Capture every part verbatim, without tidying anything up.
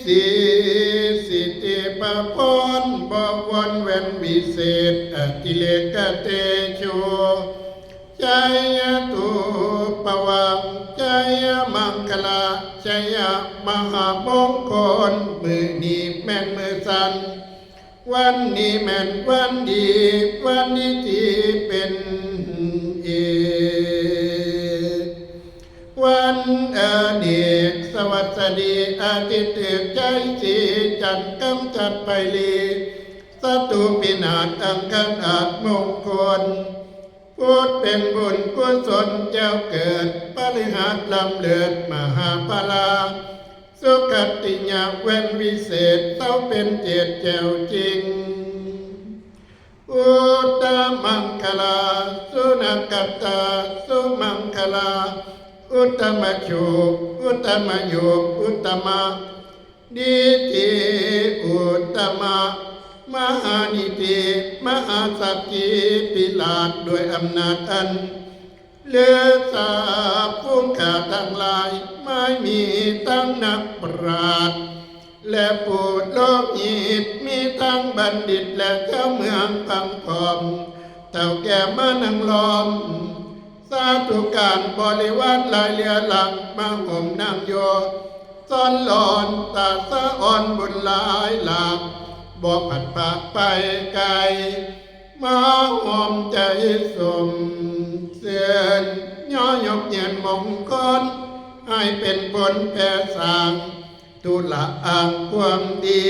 สีสิทธิประพรบวรแว่นวิเศษอติเลกเตโช ชัยตูปวังชัยมังคลาชัยมหามงคล มื้อนี้แม่นมื้อสัน วันนี้แม่นวันดี วันดีที่เป็นเอก วันอเนกสวัสดีอาทิตย์ถืกใจสีจันทร์กำจัดไปลี ศัตรูพินาศอังคารอาจมงคล พุธเป็นบุญกุศลเจ้าเกิด พฤหัสล้ำเลิศมหาพลา สุขติยะแว่นวิเศษ เสาร์เป็นเจตแจ่วจริง อุตตมังคลา สุนักขัตตา สุมังคลา อุตตมโชค อุตตมโยค อุตตมะ นิธิ อุตตมะ มหานิธิ มหาสักขีพิราช ด้วยอำนาจอัน ฤาษาฝูงข้าทั้งหลาย ไม่มีทั้งนักปราชญ์ และผู้โลหิต มีทั้งบัณฑิตและเจ้าเมืองพังพร้อม เฒ่าแก่มานั่งล้อม สาธุการบริวารหลายเหลือหลัง มาห่มนั่งโย สอนหลอนตาสะอ่อนบุญหลายหลาก บ่ผัดพรากไปไกล มาหอมใจสมเสริญ ย่อยกเยียนมงคล ให้เป็นผลแผ่สร้าง ทุละอ่างความดี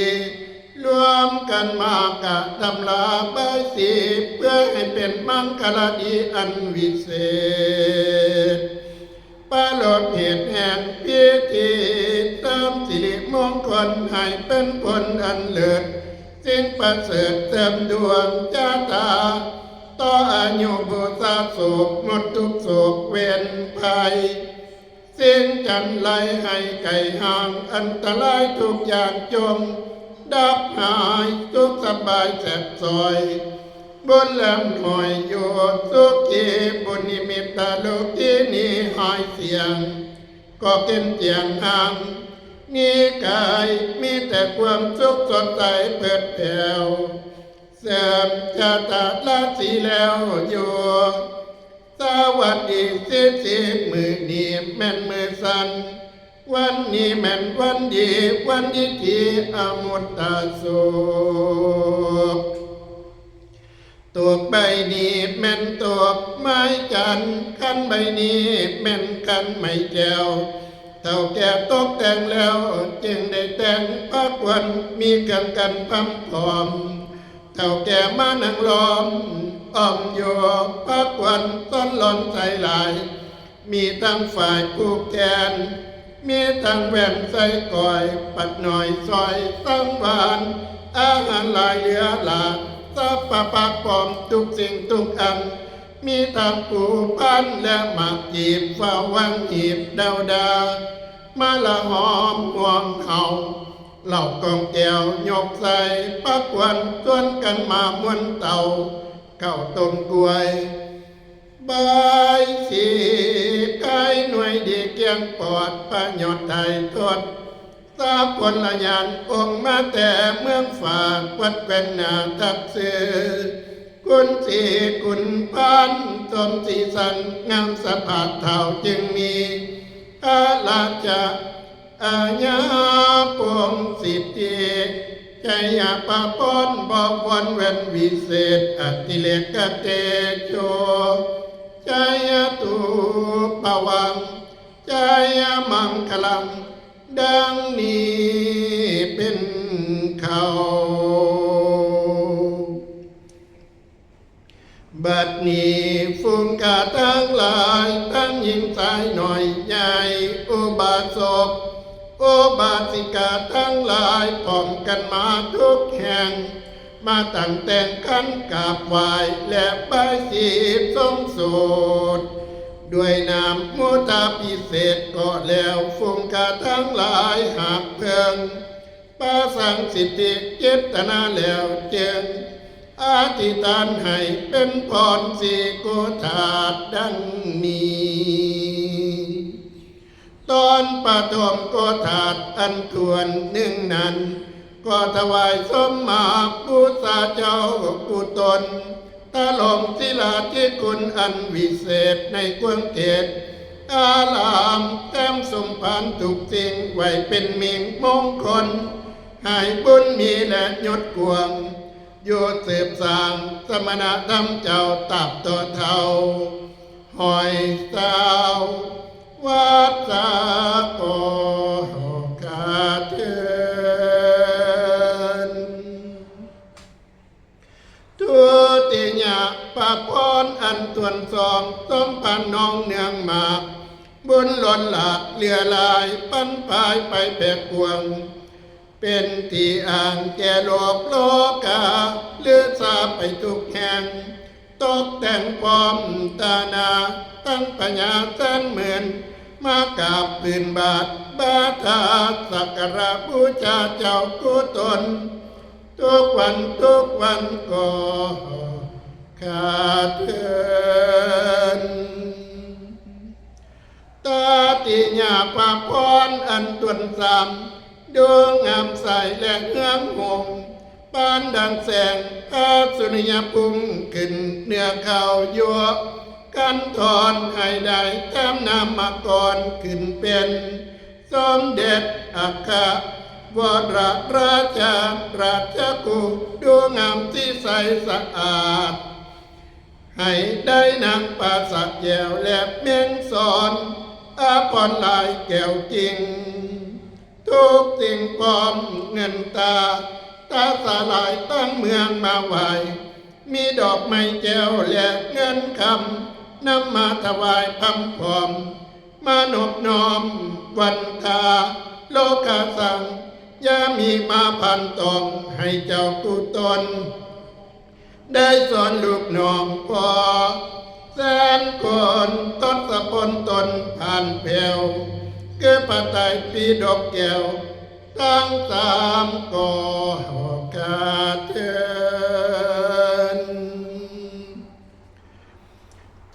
รวมกันมากะตำลาใบสี เพื่อให้เป็นมังคลดีอันวิเศษ ประโลดเหตุแห่งพิธี เติมสิริมงคลให้เป็นผลอันเลิศ สิ่งประเสริฐเติมดวงชะตา ต่ออายุบูชาโศก หมดทุกข์โศกเวรภัย สิ่งจันไรให้ไกลห่าง อันตรายทุกอย่างจงดับหาย สุขสบายแสบสอย บุญแหลมหน่อยโยสุขี บุญนิมิตตาโลกีนี้หายเสียง ก็เกินเจียงห่าง นี้กายมีแต่ความสุขสดใสเปิดแผ่ว เสริมชะตาราศีแล้วโย สวัสดีสิสิมื้อนี้แม่นมื้อสัน วันนี้แม่นวันดี วันดีที่อมุตตาสุข ตกใบนี้แม่นตกไม้จันทร์ คันใบนี้แม่นคันไม้แก้ว เฒ่าแก่ตกแต่งแล้ว จึงได้แต่งพระควร มีเครื่องกันพร้อมพร้อม เฒ่าแก่มานั่งล้อม อ้อมโยพระควร ซ้อนหลอนใสหลาย มีทั้งฝ่ายผูกแขน มีทั้งแหวนใส่ก้อย ปัดหน่อยซอยสังวาน อาหารหลายเหลือหลาก สัพพะปักปอมทุกสิ่งทุกอัน มีทั้งปูพันและหมากจีบ เฝ้าวังหีบเดาดา มาละหอมห่วงเฮา เหล้ากองแก้วยกใส่ ปักควรชวนกันมามวนเตา เข้าต้มกล้วย บายสีกายหน่วยดีเกลี้ยงปลอด ประโยชน์ไถ่ทด สาผลญาณองค์มาแต่เมืองฝาก วัดแควนนาทับซื้อ คุณสีคุณพานสมสีสัน งามสะพาดเฒ่าจึงมี พระราชอาญาปงสิทธิ ชัยประพรบวรแว่นวิเศษ อติเลกเตโช ชัยตูปวัง ชัยมังคลัง ดังนี้เป็นเขา บัดนี้ฝูงข้าทั้งหลาย ทั้งหญิงชายน้อยใหญ่ อุบาสก อุบาสิกาทั้งหลาย พร้อมกันมาทุกแห่ง มาตั้งแต่งขันกราบไหว้ และบายสีทรงสูตร ด้วยนโมทาภิเษกก็แล้ว ฝูงข้าทั้งหลายหากเพิ่ง ประสานสิทธิเจตนาแล้วจึง อธิษฐานให้เป็นพรสีโกธาตุดังนี้ ตอนปฐมโอษฐาอันถ้วนหนึ่งนั้น ก็ถวายสมมาบูชาเจ้ากุตน ตะลงศิลาธิคุณอันวิเศษในกวงเกต อารามแต้มสมพันธ์ทุกสิ่งไว้เป็นมิ่งมงคล ให้บุญมีและยศกวง อยู่สืบสร้างสมณธรรมเจ้าตราบต่อเท่า หอยสาว วัดสาก็ขาดเทิน ทุติยะปะพรอันตวนสองสมพันธ์นองเนืองมาก บุญล้นหลากเหลือหลายปันปายไปแผ่กว้าง เป็นที่อ้างแก่โลกโลกา ลือซาไปทุกแห่ง ตกแต่งพร้อมตาหนา ตั้งพญาแสนหมื่น มากราบปืนบาทบาทา สักการะบูชาเจ้ากุตน ทุกวันทุกวันก็ขาดเทิน ตาติยาปาพรอันตวนสาม ดูงามใสและเฮืองหง ปานดังแสงพระสุริยพุ่งขึ้นเหนือเขายัว กันทอนให้ได้แต้มนามกรขึ้นเป็น สมเด็จอัครวรราชาราชกุดูงามที่ใสสะอาด ให้ได้นางปราสาทแก้วและเม้งสอน อาภรณ์ลายแก้วจริง ทุกสิ่งพร้อมเงินตา ตาสลายตั้งเมืองมาไหว มีดอกไม้แก้วและเงินคำ นำมาถวายพร่ำพร้อม มานบน้อมวันทา โลกาสัง อย่ามีมาพันตองให้เจ้ากุตน ได้สอนลูกน้องพ่อ แสนคนทศพลตนผ่านแผว คือพระไตรปิฎกแก้ว ทั้งสามก็ขาดเทิน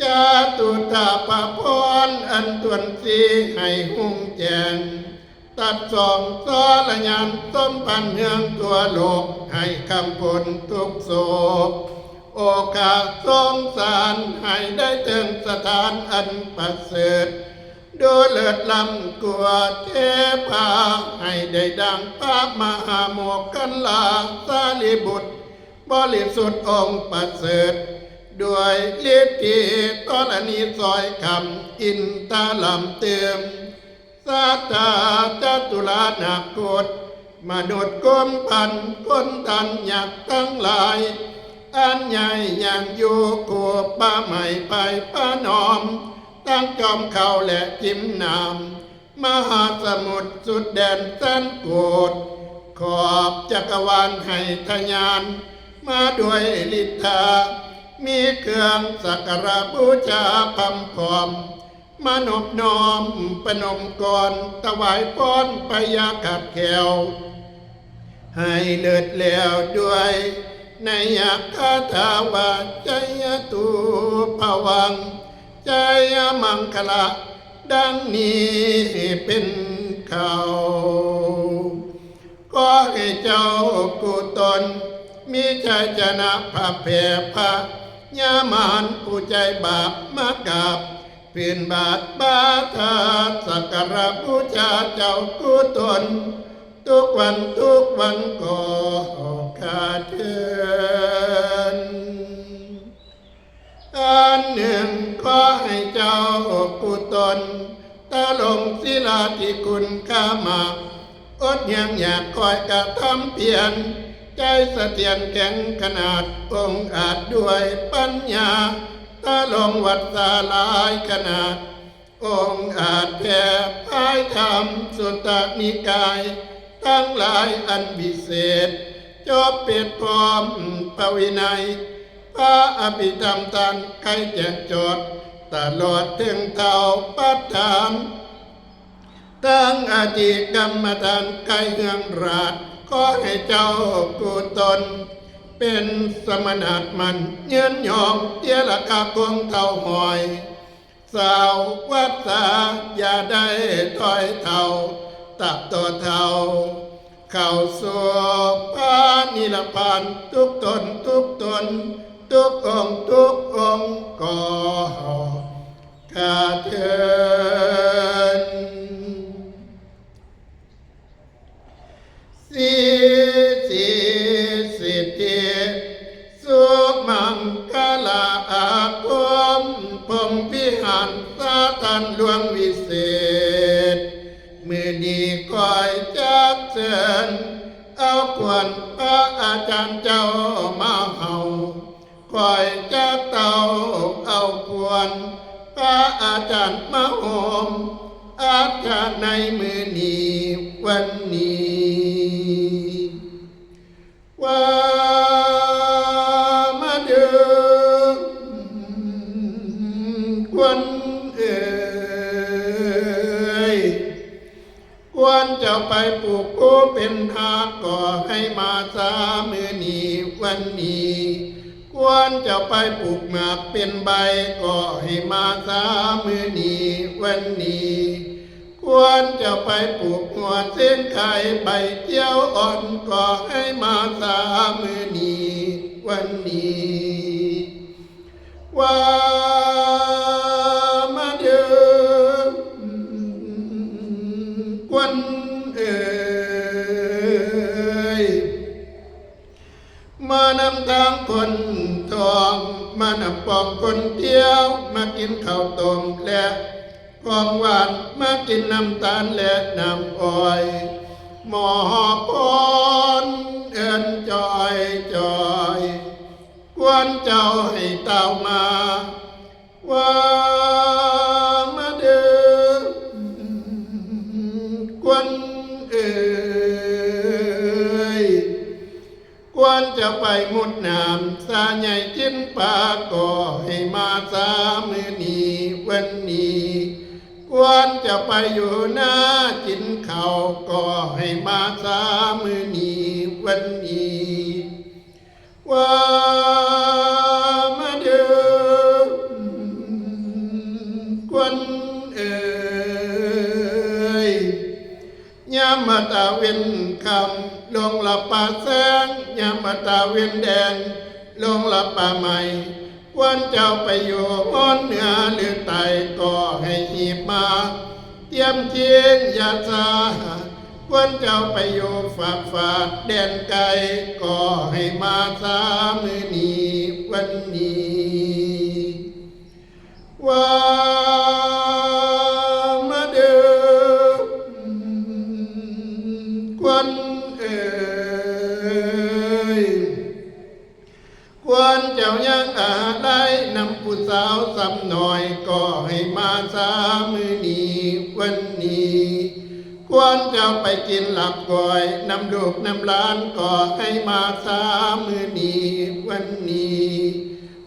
จาตุตาปะพรอันตวนสีให้หุงแจง ตัดสองสรญานสมพันธ์เฮืองทั่วโลก ให้คำพลทุกโศก โอกาสสงสารให้ได้เถิงสถานอันประเสริฐ ดูเลิศล้ำกว่าเทพา ให้ได้ดังพระมหาโมคคัลลาสารีบุตร บริสุทธิ์องค์ประเสริฐ ด้วยฤทธิธรณีซอยคำ อินทาลามเติม สัตตาจตุรานาคต มนุษย์กรมพันคนทันยักษ์ทั้งหลาย อันใหญ่ยังอยู่คู่ป่าไม้ไผ่ป่าหนอม ตั้งจอมเขาและจิมน้ำ มหาสมุทรสุดแดนแสนโกด ขอบจักรวาลให้ทะยาน มาด้วยฤทธา มีเครื่องสักการะบูชาพร่ำพร้อม มานบน้อมประนมกรถวายพรพญาขัดแก้ว ให้เลิศแล้วด้วยในยักคาถาว่า ชัยตูปวัง ชัยมังคละ ดังนี้เป็นเขา ขอให้เจ้ากุตน มีชัยชนะพระแผ่พระยามารผู้ใจบาปมากราบ พื้นบาทบาทาสักการะบูชาเจ้ากุตน ทุกวันทุกวันก็ขาดเทิน อันหนึ่งขอให้เจ้ากุตน ตะลงศิลาที่คุณค่ามาก อดยังอยากคอยกระทำเพียร ใจเสถียรแข็งขนาดองค์อาจด้วยปัญญา ตะลงวัดสาหลายขนาด องค์อาจแผ่พายธรรมสุตตนิกาย ทั้งหลายอันวิเศษ จบเปดพร้อมพระวินัย พระอภิธรรมท่านไขแจ้งจด ตลอดถึงเท่าปัฏฐาน ทั้งอธิกรรมฐานไขเฮืองราช ขอให้เจ้ากุตน เป็นสมณะมันยืนยองเตียรคาคงเท่าหอย สาววัดสาอย่าได้ถอยเท่า ตับต่อเท่า เข้าสู่พระนิรพานทุกตนทุกตน ทุกองค์ทุกองค์ก็ข้าเทิน สีสีสิทธิ สุมังคลาอาคมพรหมวิหารสถานหลวงวิเศษ มื้อนี้ข้อยจักเชิญ เอาควรพระอาจารย์เจ้ามาเฮา ข้อยจักเต้าเอาควรพระอาจารย์มาโฮม อาจารย์ในมื้อนี้วันนี้ ว่ามาเด้อ ควรเอ่ย ควรจะไปปลูกภูเป็นพระก็ให้มาซามื้อนี้วันนี้ ควรจะไปปลูกหมากเป็นใบก็ให้มาซามื้อนี้วันนี้ ควรจะไปปลูกหัวเส้นไข่ใบเขียวอ่อนก็ให้มาซามื้อนี้วันนี้ ว่ามาเด้อ ควรเอ่ย มานำทางคนทอง มานำปองคนเที่ยว มากินข้าวต้มและของหวาน มากินน้ำตาลและน้ำอ้อย หมอพรเอิ้นจอยจอย ควรเจ้าให้เต้ามา ว่ามาเด้อ ควรเอ่ย ควรจะไปมุดน้ำสาใหญ่กินปลาก็ให้มาซามื้อนี้วันนี้ ควรจะไปอยู่นากินข้าวก็ให้มาซามื้อนี้วันนี้ ว่ามาเด้อ ควรเอ่ย ยามมาตาเว็นคำ ลงละป่าแสง ยามมาตาเว็นแดง ลงละป่าใหม่ ควรเจ้าไปอยู่ฮ้อนเหนือหรือใต้ก็ให้หีบมา เตรียมเคียงยาซา ควรเจ้าไปอยู่ฝากฝาดแดนไกล ก็ให้มาซามื้อนี้วันนี้ ว่ามาเด้อ ควรเอ่ย ควรเจ้ายังอาลัยนำผู้สาวซ้ำน้อย ก็ให้มาซามื้อนี้วันนี้ ควรเจ้าไปกินหลับก้อยนำลูกนำหลาน ก็ให้มาซามื้อนี้วันนี้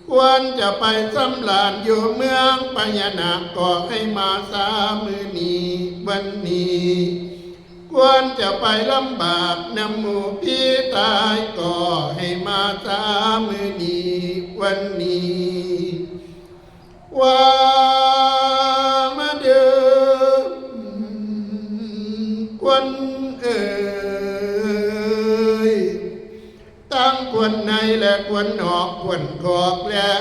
ควรจะไปสำราญอยู่เมืองพญานาค ก็ให้มาซามื้อนี้วันนี้ ควรจะไปลำบากนำหมู่พี่ตาย ก็ให้มาซามื้อนี้วันนี้ ว่ามาเด้อ ควรเอ่ย ทั้งควรในและควรนอก ควรคอกและ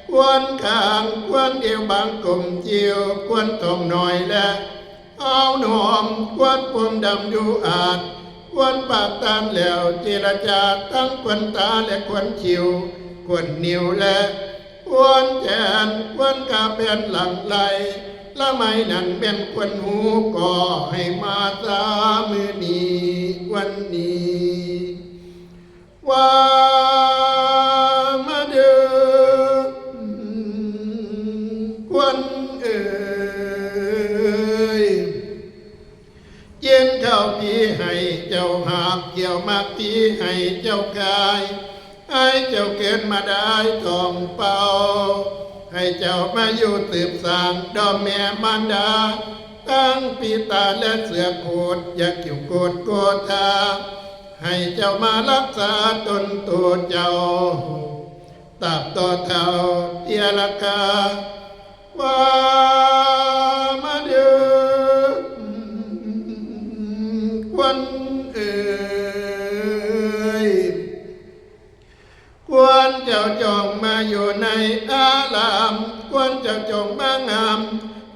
ควรคาง ควรเอวบางกลมจิ๋ว ควรท้องน้อยและ เอาหนอม ควรผมดำดูอาด ควรปากตานแล้วเจรจา ทั้งควรตาและควรคิ้ว ควรนิ้วและควรแขน ควรขาแผ่นหลังไหล ละไมนั้นเป็นควรหู ก็ให้มาซามื้อนี้วันนี้ ว่ามาเด้อ ควรเอ่ย เจียนข้าวพี่ให้เจ้าหาบ เกี่ยวหมากพี่ให้เจ้าขาย ให้เจ้าเกิดมาได้ท้องเปล่า ให้เจ้ามาอยู่สืบสานดอมแม่มารดา ทั้งปีตาและเสือโขด อย่ากิ่วโกดโกธา ให้เจ้ามารักษาตนตัวเจ้า ตราบต่อเท่าเตียราคา ว่ามาเด้อ ควันเอ๋ย ควรเจ้าจงมาอยู่ในอาราม ควรเจ้าจงมางาม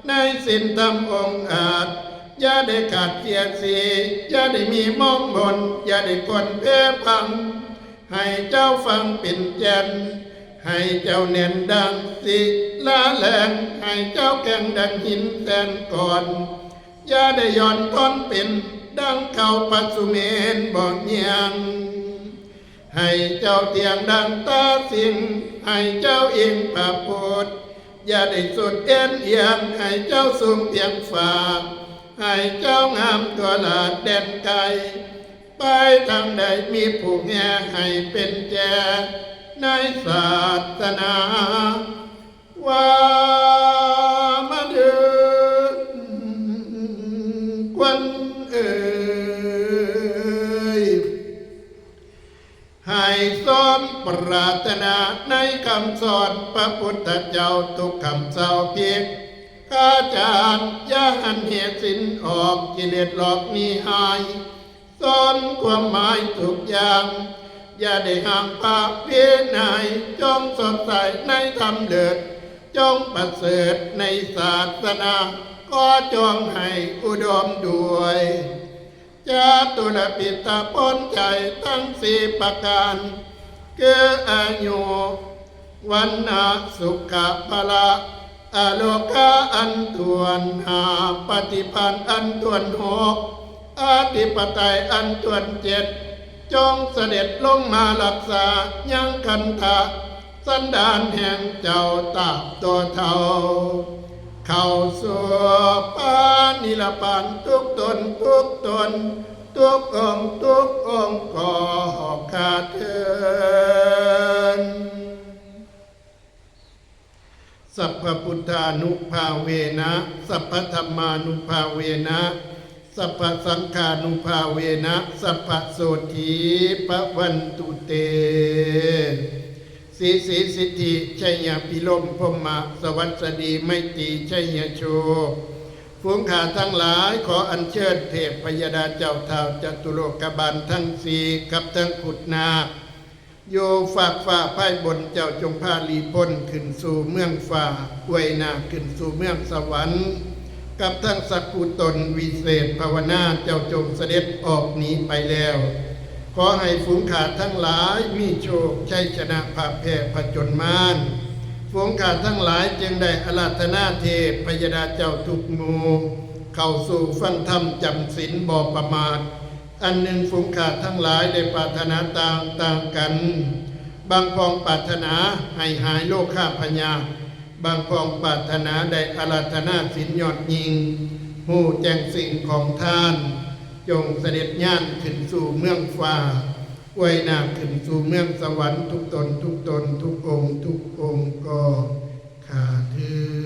ในศีลธรรมองอาจ อย่าได้ขาดเสียสี อย่าได้มีมองมน อย่าได้คนเพพัง ให้เจ้าฟังเป็นแก่น ให้เจ้าแน่นดังศิลาแรง ให้เจ้าแข็งดังหินแสนก้อน อย่าได้หย่อนทอนเป็นดังเขาพระสุเมรุบ่เหี่ยง ให้เจ้าเที่ยงดังตาสิงห์ ให้เจ้าอิงพระพุทธ อย่าได้สุดเอ็นเอียง ให้เจ้าสูงเพียงฟ้า ให้เจ้างามทั่วลาดแดนไกล ไปทางใดมีผู้แห่ให้เป็นแจในศาสนา ว่ามาเด้อ ควันเอ๋ย ให้สมปรารถนาในคำสอนพระพุทธเจ้าทุกคำเศร้าเพียง ข้าจารย์อย่าหันเหตุสินออก กิเลสหลอกหนีหาย สอนความหมายทุกอย่าง อย่าได้ห่างพระวินัย จงสดใสในธรรมเลิศ จงประเสริฐในศาสนา ก็จงให้อุดมด้วย จตุรพิธพลใจทั้งสี่ประการ คืออายุ วันนะสุขะพละ อโลกาอันถ้วนห้า ปฏิภาณอันถ้วนหก อธิปไตยอันถ้วนเจ็ด จงเสด็จลงมารักษายังคันธะสันดานแห่งเจ้าตราบต่อเท่า เข้าสู่พระนิรพานทุกตนทุกตน ทุกองค์ทุกองค์ก็ข้าเทิน สัพพพุทธานุภาเวนะ สัพพธรรมานุภาเวนะ สัพพสังฆานุภาเวนะ สัพพโสธีภวันตุเต สีสีสิทธิชัยพิลมพรหมะ สวัสดีไมตรีชัยโชค ฝูงข้าทั้งหลาย ขออัญเชิญเทพพยดาเจ้าท้าวจตุโลกบาลทั้งสี่ กับทั้งขุดนาค อยู่ฟากฟ้าภายบน เจ้าจงพาหลีพ้นขึ้นสู่เมืองฟ้า อวยหน้าขึ้นสู่เมืองสวรรค์ กับทั้งสักขุตนวิเศษภาวนา เจ้าจงเสด็จออกหนีไปแล้ว ขอให้ฝูงข้าทั้งหลายมีโชคชัยชนะ พ่ายแพ้ผจญมาร ฝูงข้าทั้งหลายจึงได้อาราธนาเทพพยดาเจ้าทุกหมู่ เข้าสู่ฟังธรรมจำศีลบ่ประมาท อันหนึ่งฝูงข้าทั้งหลายได้ปรารถนาต่างๆกัน บางพ้องปรารถนาให้หายโรคาพยาธิ บางพ้องปรารถนาได้อาราธนาศีลยอดยิ่ง ฮู้แจ้งสิ่งของท่าน จงเสด็จญาณขึ้นสู่เมืองฟ้า อวยหน้าขึ้นสู่เมืองสวรรค์ทุกตนทุกตน ทุกองค์ทุกองค์ก็ข้าเทิน